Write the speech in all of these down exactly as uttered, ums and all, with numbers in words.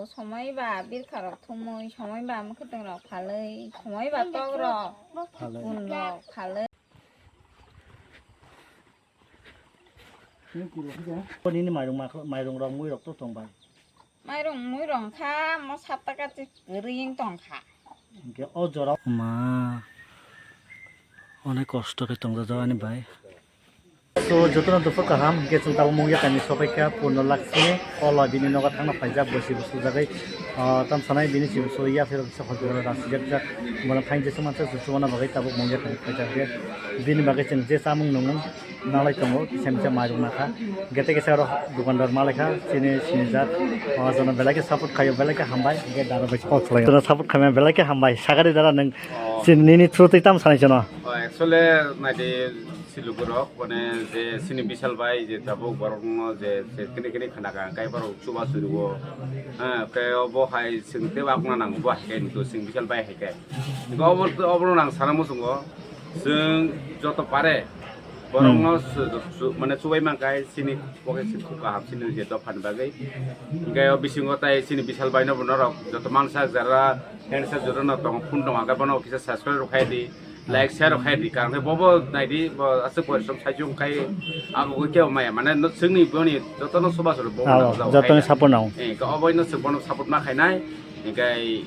Somoi ba birkha rok thumui, somoi ba mwkhwtwng rok phalwi, somoi ba tok rok, phalwi, bun rok phalwi. Nini mairung makha, mairung rok mui rok to tong bai. Mairung mui rok kha mo sapta ka kwrwi wng tong kha. Hingke o jora ma onek kosto khe tongjak ani bai. So, jotono dopor kaham, hingke chwng tabuk mungya kainwi sopaikha, Purno Lakshmi, Kola bini nogo thangna phaijak, bosi bosi jagwi, ah, tam sanai bini chini so ya phero kisa hospital rang sijak jak, bono thangjak se mansa, chwng chubana bagwi tabuk mungya kainwi phaijak, hingke bini bagwi chwng je chamung nungmung nalai tongo, kisa misa mairung nakha, hingke tei kisa oro dukandar malaikha, chini sinijak, ah, jono belai khe support khaio, belai khe hambai, hingke dara bai kok khlaio. Jono support khaimani belai khe hambai, sakari dara nwng chini nini through twi tam sanai jono. Oh, actually, naidi, Silukurok, mane je chini Bishal bai je tabuk borokno je, je kini kini khana ka, hingke borok chuba churigo. Ha, hingke obo hai chwng tei wak na nango, bo hai khe hintu chwng Bishal bai hai khe. Hingke obo, obono nang sana muchungo, chwng joto pare borokno Hmm. su-, su-, mane chubai mankai chini poke chwng kha kaham chini je dopha ni bagwi. Hingke o bisingo tai chini Bishal bai no bo norok joto mansa jara handshake joto no tongo, phone tongo, hingke bono kisa subscribe rok khai di. Like, share rok khai di, karon khe bobo naidi, bo aswk boyosong saichung khai, abo khe kebo maya, mane no, chwngni boni jotono soba soro bo Abo, nang jao jotono khai support nango. Eh, ka obo no chwng bono support ma khainai, hingkai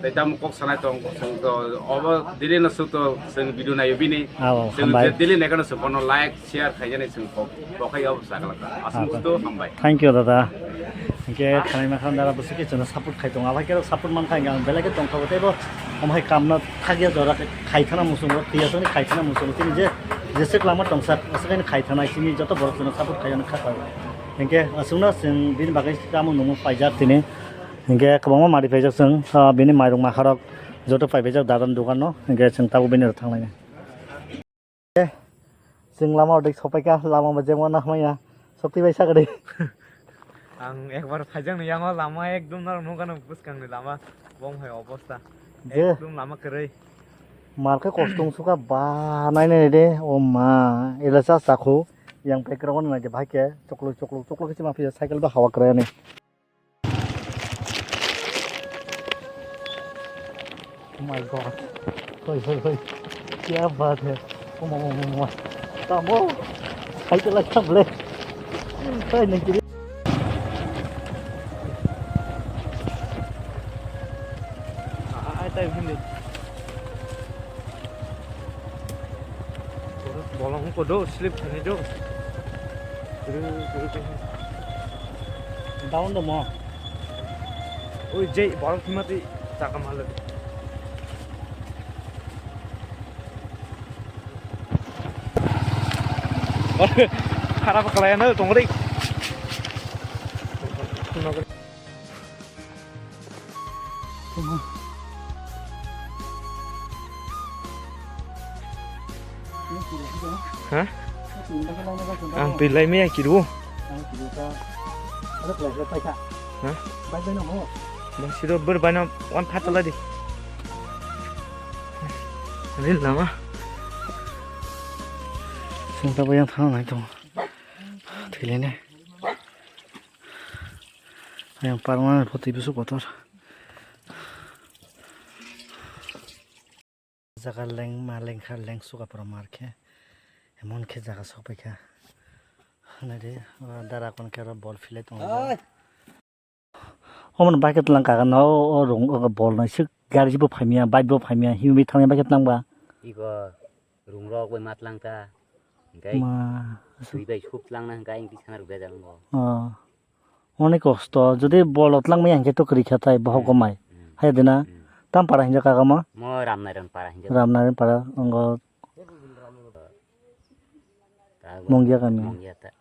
tei tamo kok sanai tong, chwng to obo daily no chwng to chwng video naio bini. Abo, Chwng hambai. Je daily naikhe no chwng bono like, share khainani chwng kok, bo khai obo sakala ka. Aswk Abo. Busto hambai. Thank you, dada. Hingke khanai mankha dara bwswk khe chwngno support khai tongo. Abai khe support mankha hingke ang belai khe tongthogo teibo omo hai kamno thakya jora khe khai thana muchungo, twiya songni khai thana muchungo. Chini je jeswk lama tongsa aswk khai thana chini joto borok chwngno support khai ono kha kha. Hingke aswkno chwng bini bagwi tamo nungmung paijak tini. Hingke kwbangma mari paijak chwng, ah, bini mairung makharok joto pai paijak dadani dogano. Hingke chwng tabuk bini oro thanglainai. Eh, chwng lama dik sopaikha, lama bo jemo nahmaya. Sopti bai sakari. Ang ekbar phaijak ni yango lama ekdom norok nukha no bwskang ni lama bong hai obosta. Je. Ekdom lama kwrwi. Mar khe kosto wng sukha ba nai nai de. O ma, ela cha chakhu. Yang pek rok nai de bhai khe choklo choklo choklo khe chima phiya cycle ba hawa kwrwi ani. Oh my God. Hoi, hoi, hoi. Kya baat hai. Oh, ma, ma, ma, ma. Tamo. Hai, tela, tamo le. Hai, nang kiri. Ah, ah, tai, hindi. Bolong ko do, slip khani do. Down do mo. Oi, jai, bolong thima twi chaka malo. Khara pa kala na tongri. Ha? Ang twi lai maya kiru. Ha? Bang siro ber bana wan phat chala di. Ril lama. Sing ta bayang thang nai tong. Thwi lai ne. Ayang parma poti bisu kotor. Jaga lengma lengkha lengsuka pura mar khe. Emon khe jaga sokpaikha. Naidi, o dara kon khe oro bol philai tongo. Oi. Omo bai khe tlang kaga no o rung o bol nai sik gari bo phaimya, bike bo phaimya, himwi thangnai bai khe tlang ba. Iko rung rok bai ma tlang ta. Hingkai Ma, twi bai sup tlang na hingkai ang tisana ruk bejal ngo. Oh. Onek kosto, jodi bol o tlang maya hingke to kwrwi kha tai bohok Hmm. gomai. Hmm. Hai dina, Hmm. tam para hinjak kaga mo? Mo Ramnairon para hinjak. Ramnairon para, ongo Kago Mungya kami. Mungya ta.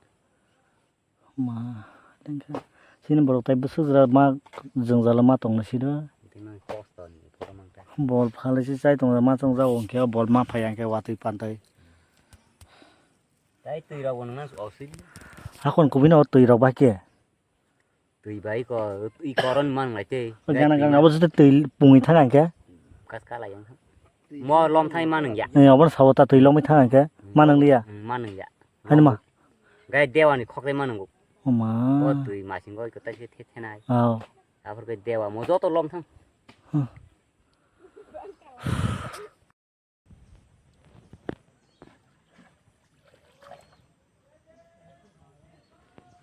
Ma, tengka. Sini borok tai bwswk jora ma jwngjalo ma tongna siro. Tini kosto ni photo mangta. Bol phalai se chai tongo ma chongjak hingke bol ma phai hingke watwi pantwi. Tai twi rok bo nang osui. Hakon kubui no twi rok bai khe. Twi bai ko, i koron man ngai te. O gana gana abo jete twi pungwi thang ang khe. Kas kala yang. Mo lom thai man ya. Eh, obo sabo ta twi lomwi thang ang khe. Man ang liya. Man ya. Hani ma. Gai dewani khok dai man ngu. O ma. O twi masing goi ko ta se the the nai. Oh. Aphuru khe dewa mo joto lom thang. Hmm.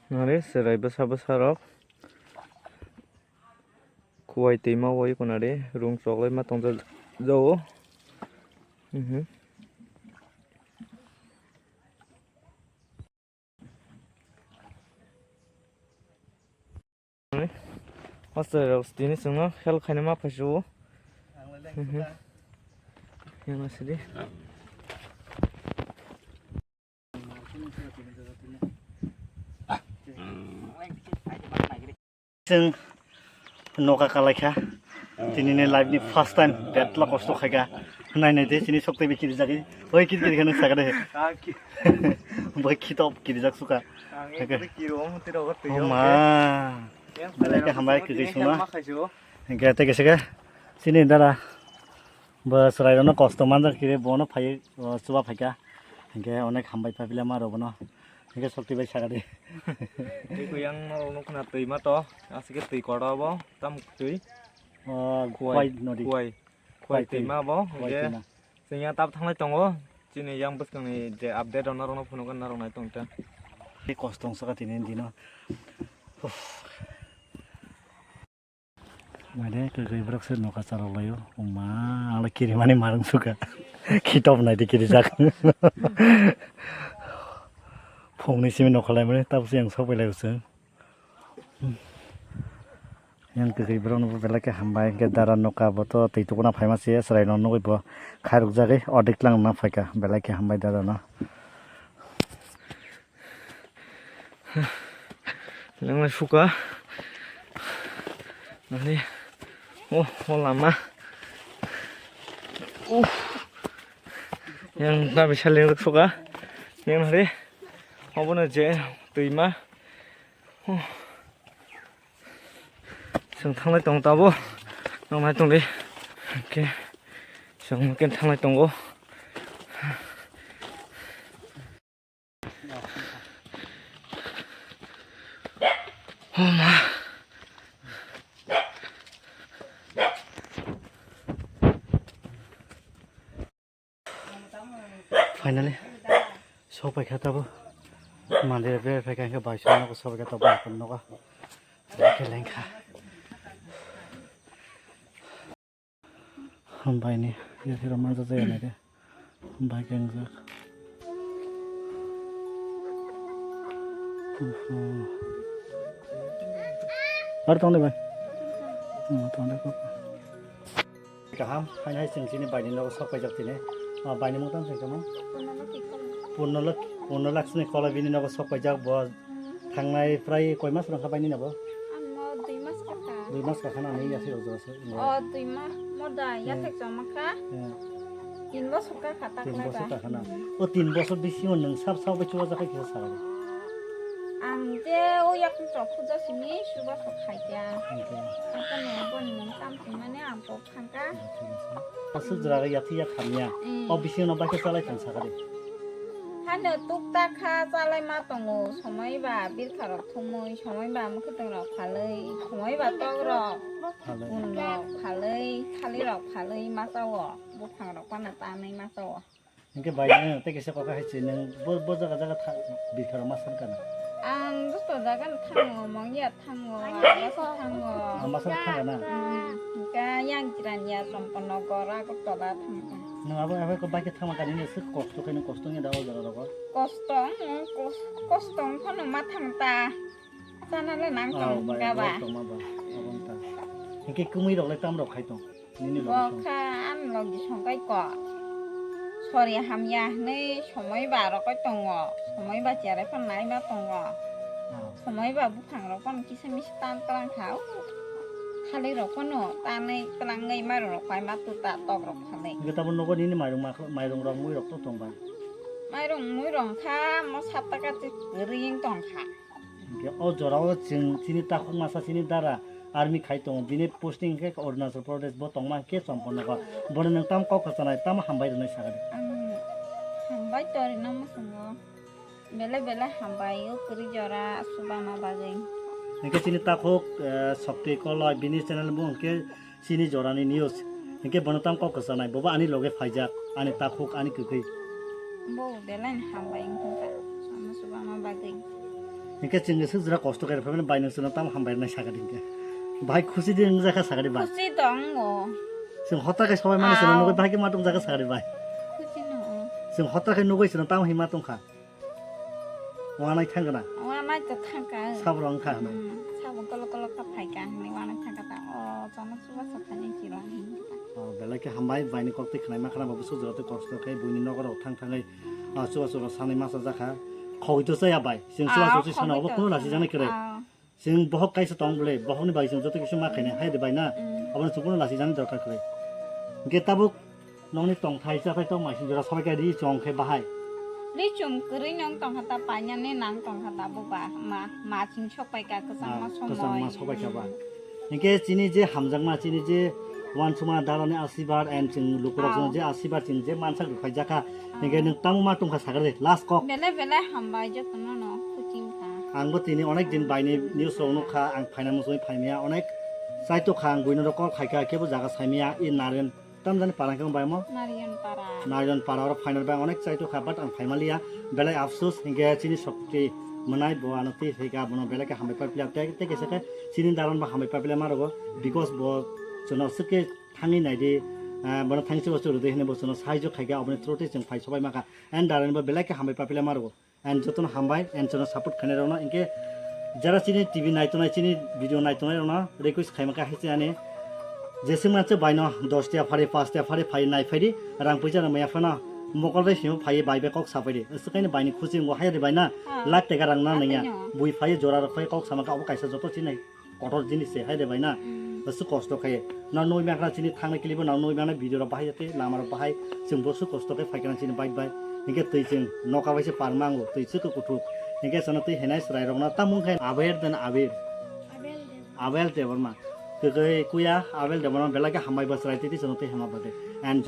Nari serai bwsa bwsa rok. Kuwai twima wai kunari rung choklai ma tongja jao. Mhm. Hostel rok tini chwngno help khaina ma phaisio. Yang asidi. Chwng noka kalaikha. Tini ni life ni first time betla kosto khaikha. Nai nai de chini sok tei bikiri jagwi. Oi kiri kiri kheno sakade. Bai khitop kiri jak suka. Ang ekdagi kiro, omo twi rogo twi. Oh ma. Yang Belai khe hambai twi khe suma. Hingke tei khe sika. Chini dara. Bo chwrairokno kosto manjak khe bono phai, o, chuba phaikha. Hingke onek hambai phaipilama rok bono. Hingke sokti bai sakadi. Tei kuyang norok nukna twi ma to. Asike twi kotor bo. Tam twi. O, Kuwai, Kuwai nodi. Kuwai. Kuwai Kuwai twi. Twi ma bo. Kuwai hingke twi ma. Chwng yang tab thanglai tongo. Chini yang bwskangni je update rok norokno phunukna narwknai tongkha. Tei kosto wngkha tini dino. Uff. Mane kwrwi borok se nokha charok laio. Oma, ang le kirimani marung suka. Khitop nai di kirijak. Phungni simi nokha laimani, tabuk se yang sok bai lai usung. Yang kwrwi borok no belai khe hambai, hingke dara nokha bo to twi tukuna phaima se, chwrai no nugui bo khairok jagwi, odik lang na phaikha, belai khe hambai dara no. Nang suka. Nani. Oh, oh lama. Uh. Yang nabi saling suka. Yang hari. Obono je twima. Oh. Chwng thanglai tong tabo. Nang nai tong di. Okay. Chwng ke thanglai tongo. Oh ma. Finally, sok paikha tabo. Mandir bai phaikha hingke bai song nogo sok paikha tabo, nogo. Kelengkha. Hambai ni, ya, hero manjak jaya nai de. Hambai khe wngjak. Oho. Ar tong de bai. Hmm, tong de kok. Kaham, hai hai chwng chini bai ni nogo sok paijak tini. Ah, bai ni mung tang chwng tamo? Purnalak-, Purnalak-, Purnalaksmi Koloi bini nogo sok paijak bo. Thangnai prai koi mas rwngkha bai nini abo? Ano dui mas kakha. Dui mas kakha na nini yasik rok jora se. O dui mas, mo da yathek choma kha. Hmm. Tin bosor kakha ta. Tin bosor kakha na. O tin bosor bisingo nwng sab sab bai chubajakha kisa sa. Ang je o yak chok puja simi chuba sok khaikha. Hingke. Apa no boni mung tam sing mane ang pok Thangka. Aswk jora yathwi ya khamya. Mm. O bisingo no bai khe chalai thang sakha de. Hano tukta kha chalai ma tongo, somoi ba birkha rok thumui, somoi ba mwkhwtwng rok phalwi, somoi ba tok rok, phalwi, bun rok phalwi, thali rok phalwi ma chao, buphang rok pano tanwi ma chao. Hingke bai, eh, tei kaisa kok hai se nwng bo, bo jaga jaga tha-, birkha rok ma san kana? Ang joto jaga no thango, mongya thango, Ambasa thango. Ambasa thang kana? Mm, hingke yang jiran ya Chomponogor, Agartala thangkha. Nwng abo, abo ko bike thangma kani nwng swk kosto khe nwng kosto wngya da o jaga rogo? Kosto, mm, kos-, kosto wng phano ma thang ta. Chana le nang tong bai, hingka ba. Tongma ba, abo wng ta. Hingke kumui rok le tam rok khai tong? Nini logi song. Bo kha ani logi songkai ko. Sori hamya hwnwi somoi ba rokoi tongo. Somoi ba cherai phano naima tongo. Ah. Somoi ba buphang rok phano kisa misa tan tlang kha. Thali rok phano tanwi tlangwi mairung rok pai ma tuta tok rok phalwi. Hingke tabuk nogo nini mairung ma-, mairung rok mui rok to tong bai? Mairung mui rok kha mo sat taka kwrwi wng tong kha. Hingke o jora o chwng chini takhuk masa chini dara army khai tongo, bini posting khe Arunachal Pradesh, bo tongma khe Chomponogor. Bono nwng tamo kok kwchanai, tamo hambai rwnai sakha de? Ang hambai to rwna muchungo, belai belai hambai o kwrwi jora chubama bagwi. Hingke chini takhuk, eh, Shakti Koloi bini channel bo hingke chini jorani news. Hingke bono tam kok kwchanai, bobo ani loge phaijak, ani takhuk, ani kwkwi. Bo belai ni hambai wngkha, sama suba ma bagwi. Hingke chwng swk jora kosto khe phaimani bai nwng chwngno tam hambai rwnai sakha di hingke. Bahai khusi di wngjakha sakha di bai. Khusi tongo. Chwng hotra khe sobai mani chwngno nugwi bahai khe ma tongjakha sakha di bai. Khusi no. Chwng hotra khe nugwi chwngno tam hima tongkha. Wanai thangkha na? Wanai to thangkha. Sabro wngkha hwnwi. Hmm, sabo kolok kolok ta phaikha hwnwi wanai thangkha ta. O, chwngno chubachu thani chiro hwnwi ta. O, belai khe hambai, baini kok twi khnaima khna bo bwswk jora twi kosto khe buini nogo rok thang thangwi, ah, chubachu rok sanwi masa jakha. Khogwi to chaya bai. Chwng chubachu sana obo khogwi to kuno lasi sana. Jani kwrwi. Ah. Chwng bohok kaisa tong bwle, bohokni bai chwng joto kisa ma khainai, hai de bai na? Mm. Abono chwng bono lachijani dorkar kwrwi. Hwnkhe tabuk nokni tongthai chathai tong maising jora sabai kha ri chong khe bahai. Ri chum kwrwi nong tong kha ta, painani nang tong kha ta, bo ba ma, ma chwng sok pai kha kwchangma somoi. Ah, kwchangma sok pai kha ba. Mm. Hwnkhe chini je hamjakma, chini je uansukma dalani asirwad and chwng lukurok, ah, chwng je asirwad chwng je mansak rwphai jakha, Hingke nwng tamo ma tongkha sakha de, last kok. Belai belai hambai jotono no kuching kha. Angbo tini onek din baini news rok nukha, ang phaina muchungwi phaimaya, onek chaito kha, ang buino rok call khaikha, kebo jaga saimaya, i Narayan, tamjani para hwnkhe bai mo? Narayan para. Narayan para oro phaina bai onek chaito kha, but ang phaimaliya, belai afsus, hingke chini Shakti mwnai bo ano twi phaikha, bono belai khe hambai paipli, tei, tei kisa khe chini dalan bo hambai paipli ma rogo, because bo chwngno swkhe thangwi naidi, ah, bono thangwi chubachu rwdi hwnwi bo chwngno sahajyo khaikha, oboni through tei chwng phai sobai mankha. And darani bo belai khe hambai paipli ma rwgo. And jotono hambai, and chwngno support khainai rokno, hinkhe jara chini T V naitongnai, chini video naitongnai rokno request khaima kha, hai se ani jeswk manse baino dos tiya phari, paanch tiya phari phai nai phaidi, rang puisa rang maya phano mokol bai simo phai bai bai kok sapaidi. Swkaini baini khusi wngkha, hai de bai na, ah, lakh teka rang na nangya. Bui phai jora rok phai kok sama kha, obo kaisa joto chini kotor jinis se, hai de bai na? Mm. Bwswk kosto khe. Nang nugwi mankha chini thangnai clip o, nang nugwi mankha video rok bahai ya tei lama rok bahai. Chwng bwswk kosto khe phaikha chini bike bai. Hinkhe twi chwng nokha bai se par mango, twi swk kuthuk. Hinkhe chwngno twi hinai chwrai rokno tamung khe Abel den Abel. Abel Debbarma. Kwkwi kuya Abel Debbarma belai khe hambai bo chwrai twi twi chwngno twi hama bade. And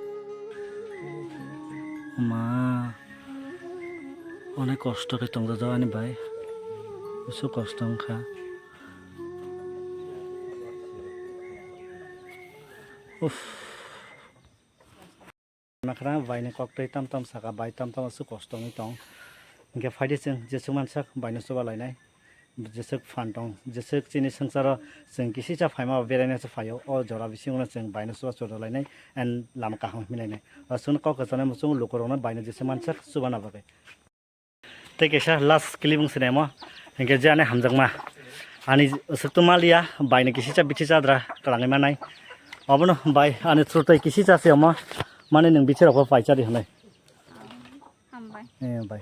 ma, onek kosto khe tongjak ani bai. Bwswk kosto wngkha. Uff. Nakhwrang baini koktwi tam tam saka, bai tam tam aswk kosto wngwi tong. Hinkhe phaidi chwng jeswk mansak baino chuba lainai. Jeswk phan tong, jeswk chini swngcharo chwng kisicha phaima beraina se phaio. O jora bisingo chwng baino chuba chuba lainai and lama kaham himlainai. O chwngno kok kwchanai muchungo lukurokno baino jeswk mansak chubana bagwi. Tei kaisa last clip wng sinai mo, hinkhe je ani hamjakma, ani swk tongma liya, bai ni kisicha bithi chadra kwlangwi manai. Obono bai ani through tei kisicha se omo, mani nwng bithi rok bo pai chadi hinwi. Hambai. Eh, bai.